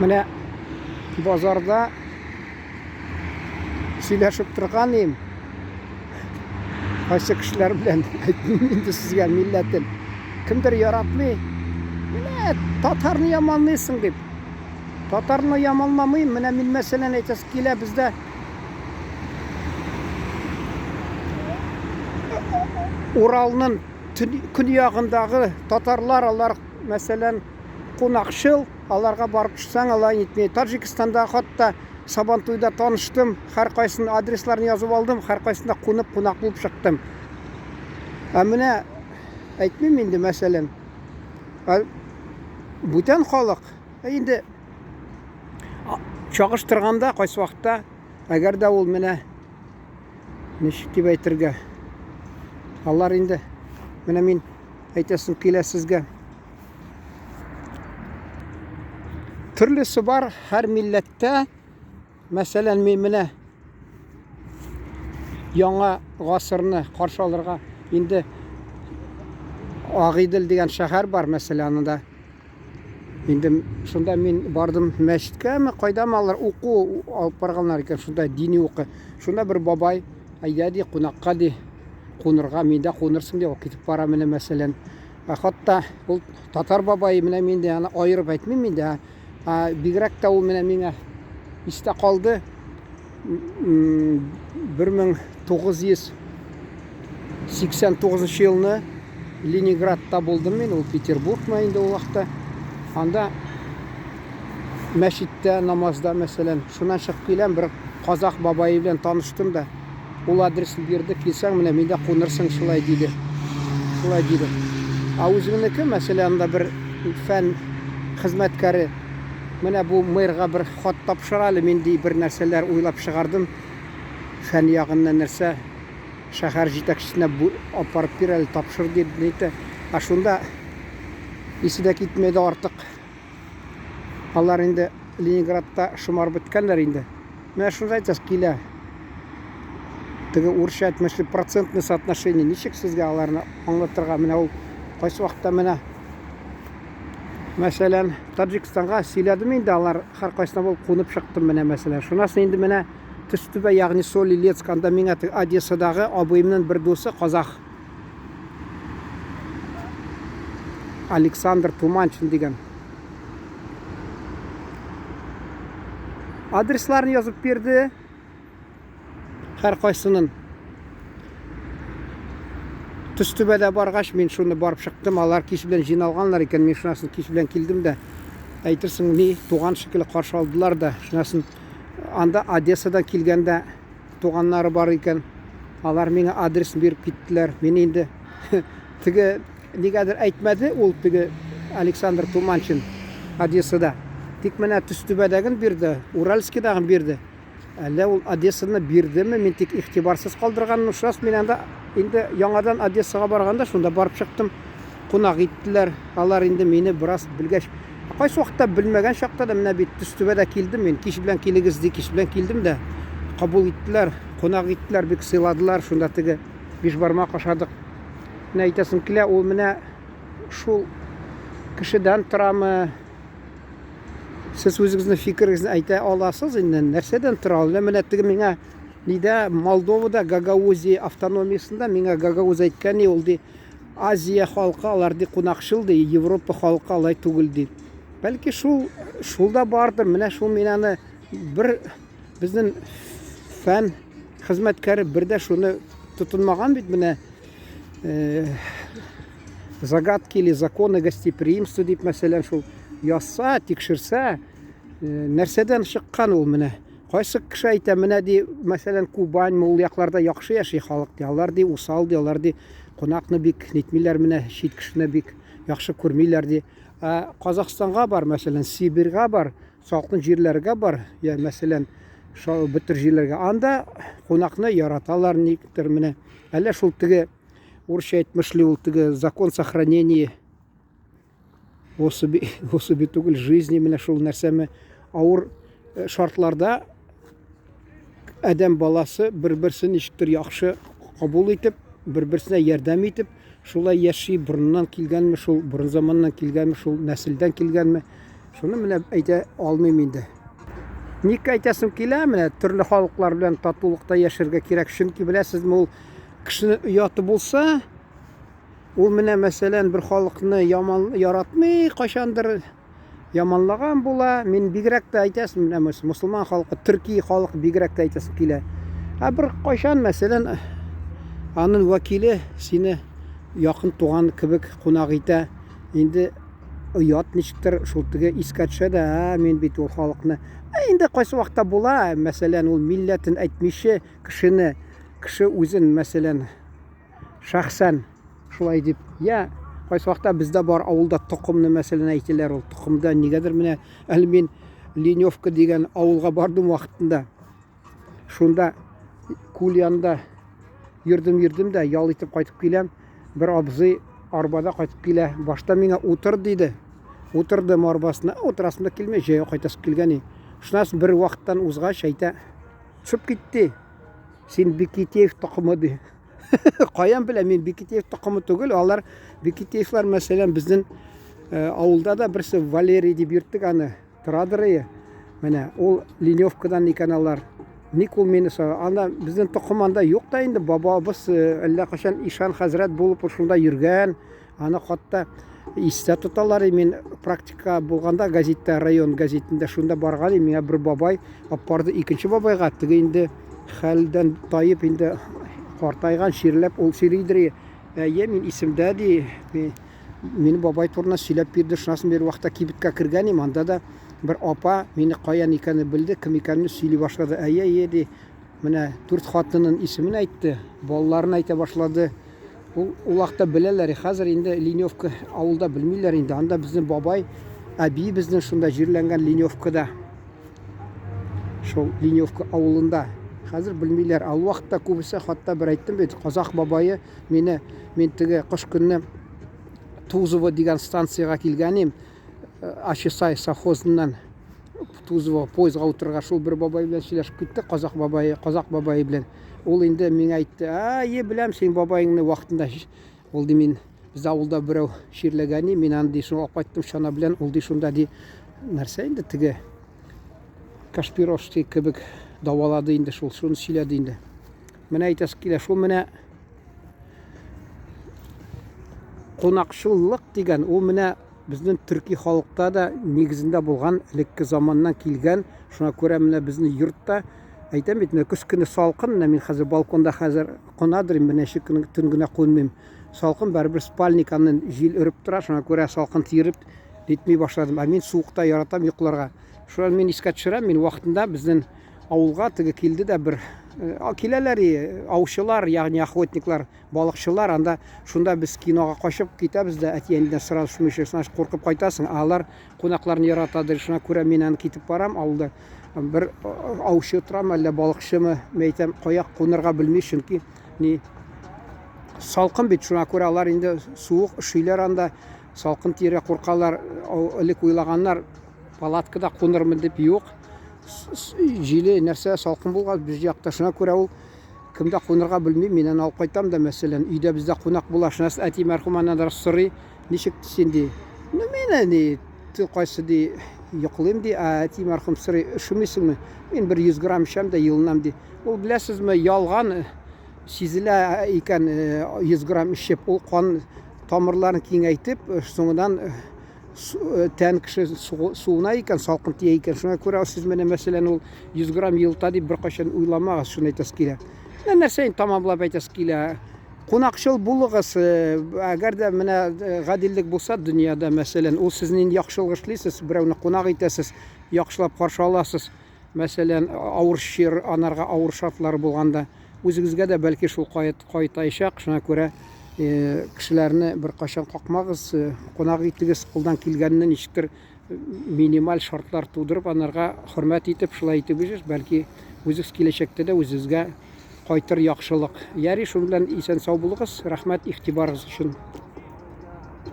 Менә базарда сөйләшеп торган идем. Кайсы кешеләр белән әйтмим инде сезгә милләтен. Кемдер яратмый. Менә татарны яманлыйсың дип. Татарны яманламыйм. Менә мин мәсәлән әйтәсе килә бездә Уралның көньягындагы татарлар алар мәсәлән кунакчыл, аларга барып төшсәң, алай нитми. Таҗикстанда хатта Сабантуйда таныштым, һәркайсының адресларын язып алдым, һәркайсында кунып, кунак булып чыктым. Ә менә әйтмим инде, мәсәлән, бүтән халык, инде чагыштырганда кайсы вакытта, әгәр дә ул менә ничек дип әйтергә, алар инде менә мин әйтәсем килә сезгә. Төрлесе бар һәр милләттә. Мәсәлән, мин менә яңа гасырны каршы алырга инде Агыйдел дигән шәһәр бар, мәсәлән, анда. Инде шунда мин бардым мәчеткәме, кайдамы алар уку алып барганнар икән, шунда дини уку. Шунда бер бабай, әйдә ди, кунакка ди, кунырга, миндә кунырсың ди, китеп бара менә мәсәлән. Ә хатта ул татар бабай менә мин дә аны аерып әйтмим инде. Ә, бигрәк тә ул менә миңа истә калды. 1989 елны Ленинградта булдым мин, ул Петербургмы инде ул вакытта. Анда мәчеттә намазда, мәсәлән, шуннан чыгып киләм, бер казах бабае белән таныштым да. Ул адресын бирде, килсәң, менә миндә кунырсың, шулай диде. Шулай диде. Ә үзеңнеке, мәсәлән, анда бер фән хезмәткәре, менә бу мэрга бер хат тапшыр әле, мин ди бер нәрсәләр уйлап чыгардым. Фән ягыннан нәрсә, шәһәр җитәкчесенә апарып бир әле, тапшыр дип әйтте. Ә шунда исе дә китмәде артык. Алар инде Ленинградта шомарып беткәннәр инде. Менә шунда әйтәс килә. Теге урысча әйтмешли процентное соотношение. Ничек сезгә аларны аңлатырга? Менә ул кайсы вакытта менә мәсәлән, Таҗикстанга сөйләдем инде, алар һәркайсына булып кунып чыктым менә мәсәлән. Шуннан соң инде менә Төстүбә, ягъни Соль-Илецк, анда миңа Одессадагы абыемның бер дусы казах Александр Туманчин дигән. Адресларын язып бирде. Һәр кайсының. Төстүбәдә баргач, мин шуны барып чыктым. Алар кич белән җыйналганнар икән. Мин шунасын кич белән килдем дә. Әйтерсең, ни туган шикелле каршы алдылар да. Шунасын анда Одессадан килгәндә туганнары бар икән. Алар миңа адресын биреп киттеләр. Мин инде теге нигәдер әйтмәде ул теге Александр Туманчин Одессада. Тик менә Төстүбәдәген бирде, Уральскидагын бирде. Әллә ул Одессаны бирдеме, мин тик игътибарсыз калдырганмын. Шулас мин анда инде яңадан Одессага барганда шунда барып чыктым. Кунак иттеләр. Алар инде мине бераз белгәч, кайсы вакытта белмәгән чакта да менә бит Төстүбәдә килдем мин. Кич белән килегез ди, кич белән килдем дә кабул иттеләр, кунак иттеләр, бик сыйладылар. Шунда теге бишбармак ашадык. Менә әйтәсем килә, ул менә шул кешедән торамы? Сез үзегезнең фикерегезне әйтә аласыз инде. Нәрсәдән тора ул? Менә теге миңа нидә Молдовада Гагаузия автономиясендә миңа Гагауз әйткән ул ди Азия халкы алар ди кунакчыл ди, Европа халкы алай түгел ди. Бәлки шул шул да бардыр. Менә шул мин аны бер безнең фән хезмәткәре бер дә шуны тотынмаган бит менә э, загадки или законы гостеприимства дип мәсәлән шул язса, тикшерсә, э, нәрсәдән чыккан ул менә. Кайсы кеше әйтә, менә ди, мәсәлән, Кубань, ул якларда яхшы яши халык ди, алар ди усал ди, алар ди кунакны бик нитмиләр менә, чит кешене бик яхшы күрмиләр ди. Ә Казахстанга бар, мәсәлән, Сибирьгә бар, салкын җирләргә бар, я мәсәлән, шул бөтер җирләргә. Анда кунакны яраталар никтер менә. Әллә шул теге урысча әйтмешли ул теге закон сохранения особи, особи түгел, жизни менә шул нәрсәме авыр э, шартларда адәм баласы бер-берсен ничектер яхшы кабул итеп, бер-берсенә ярдәм итеп, шулай яши, борыннан килгәнме шул, борын заманнан килгәнме шул, нәселдән килгәнме? Шуны менә әйтә алмыйм инде. Ник әйтәсем килә, менә төрле халыклар белән татулыкта яшәргә кирәк. Чөнки беләсезме, ул кешенең ояты булса, ул менә мәсәлән бер халыкны яман яратмый, кайчандыр яманлаган була. Мин бигрәк тә әйтәсем, менә мусульман халкы, төрки халык бигрәк тә әйтәсем килә. Ә бер кайчан, мәсәлән, аның вәкиле сине якын туган кебек кунак итә. Инде оят ничектер шул теге искә төшә дә, ә, мин бит ул халыкны. Ә инде кайсы вакытта була, мәсәлән, ул милләтен әйтмичә кешене, кеше үзен, мәсәлән, шәхсән шулай дип, я кайсы вакытта бездә бар авылда токымны мәсәлән әйтәләр, ул токымда нигәдер менә әле мин Леневка дигән авылга бардым вакытында. Шунда күл янында йөрдем-йөрдем дә, ял итеп кайтып киләм. Бер абзый арбада кайтып килә. Башта миңа утыр диде. Утырдым арбасына. Утырасым да килми, җәяү кайтасы килгән. Шуннан соң бер вакыттан узгач әйтә, төшеп китте. Син Бикитеев токымы ди. Каян беләм, мин Бикитеев токымы түгел. Алар Бикитеевлар, мәсәлән, безнең э, авылда да берсе Валерий дип йөрттек аны. Торадыр ие. Менә ул Леневкадан икән алар. Ник ул мине сора? Анда безнең токым анда юк та инде. Бабабыз э, әллә кайчан ишан хәзрәт булып шунда йөргән. Аны хатта истә тоталар. Мин практика булганда газетта, район газетында шунда барган. Миңа бер бабай алып барды икенче бабайга. Теге инде хәлдән таеп инде картайган, чирләп ул сөйлидер. Әйе, мин исемдә ди. Мине бабай турында сөйләп бирде. Шуннан соң бер вакытта кибеткә кергән идем, анда да бер апа мине каян икәнне белде, кем икәнне сөйли башлады. Әйе, әйе, ди. Менә дүрт хатынын исемен әйтте, балаларын әйтә башлады. Ул ул вакытта беләләр, хәзер инде Леневка авылда белмиләр инде. Анда безнең бабай, әби безнең шунда җирләнгән Леневкада. Шул Леневка авылында. Хәзер белмиләр. Ә ул вакытта күбесе, хатта бер әйттем бит, казах бабае Мине, мин теге кыш көнне Тузово дигән станциягә килгән идем. Э, Ачысай совхозыннан Тузово поездга утырырга шул бер бабай белән сөйләшеп китте, казак бабае, казак бабае белән. Ул инде миңа әйтте, "А, е, беләм син бабаеңны вакытында." Ул ди мин бездә авылда берәү чирләгән, мин аны ди шуңа алып кайттым чана белән, ул ди шунда ди нәрсә инде теге Кашпировский кебек давалады инде шул, шуны сөйләде инде. Менә әйтәсе килә, шул менә кунакчыллык дигән, ул менә безнең төрки халыкта да нигезендә булган, элекке заманнан килгән. Шуңа күрә менә безнең йортта әйтәм бит, менә көз көне салкын, менә мин хәзер балконда хәзер кунадыр, берничә көн төн генә кунмыйм. Салкын барыбер спальник аннан җил өреп тора, шуңа күрә салкын тиереп нитми башладым. Ә мин суыкта яратам йокларга. Шуңа мин искә төшерәм, мин вакытында безнең Авылга теге килде дә бер э, киләләр аучылар, ягъни охотниклар, балыкчылар, анда шунда без кинога качып китәбез дә әти-әнидән сорашмыйча, значит, куркып кайтасың. Ә алар кунакларны яратадыр, шуңа күрә мин аны китеп барам авылда. Бер э, аучы торамы, әллә балыкчымы, мин әйтәм, кая кунырга белми, чөнки ни салкын бит, шуңа күрә алар инде суык өшиләр анда, салкын тияргә куркалар, элек уйлаганнар, палаткада кунырмын дип, юк. Җиле нәрсә салкын булган без якта, шуңа күрә ул кемдә кунырга белмим, мин аны алып кайтам да, мәсәлән, өйдә бездә кунак була, шуннан соң әти мәрхүм аннан сорый, ничек син ди. Ну мин әни, ты кайсы ди, йоклыйм ди, ә әти мәрхүм сорый, өшемисеңме? Мин бер 100 грамм эчәм дә елынам ди. Ул беләсезме, ялган сизелә икән 100 грамм эчеп, ул кан тамырларын киңәйтеп, соңыннан Э, тән кеше суына икән, салкын тия икән. Шуңа күрә сез менә мәсәлән ул 100 грамм елта дип беркайчан уйламагыз, шуны әйтәсе килә. Менә нәрсә инде тамамлап әйтәсе килә. Кунакчыл булыгыз, э, әгәр дә менә э, гаделлек булса дөньяда, мәсәлән, ул сез нинди яхшылык эшлисез, берәүне кунак итәсез, яхшылап каршы аласыз. Мәсәлән, авыр чир, анарга авыр шартлар булганда, үзегезгә дә бәлки шул кайтаячак. Шуңа күрә э, кешеләрне беркайчан какмагыз, э, кунак итегез, кулдан килгәнне ничектер э, минималь шартлар тудырып, анарга хөрмәт итеп, шулай итеп үзегез, бәлки үзегез киләчәктә дә үзегезгә кайтыр яхшылык. Яри, шуның белән исән сау булыгыз. Рәхмәт игътибарыгыз өчен.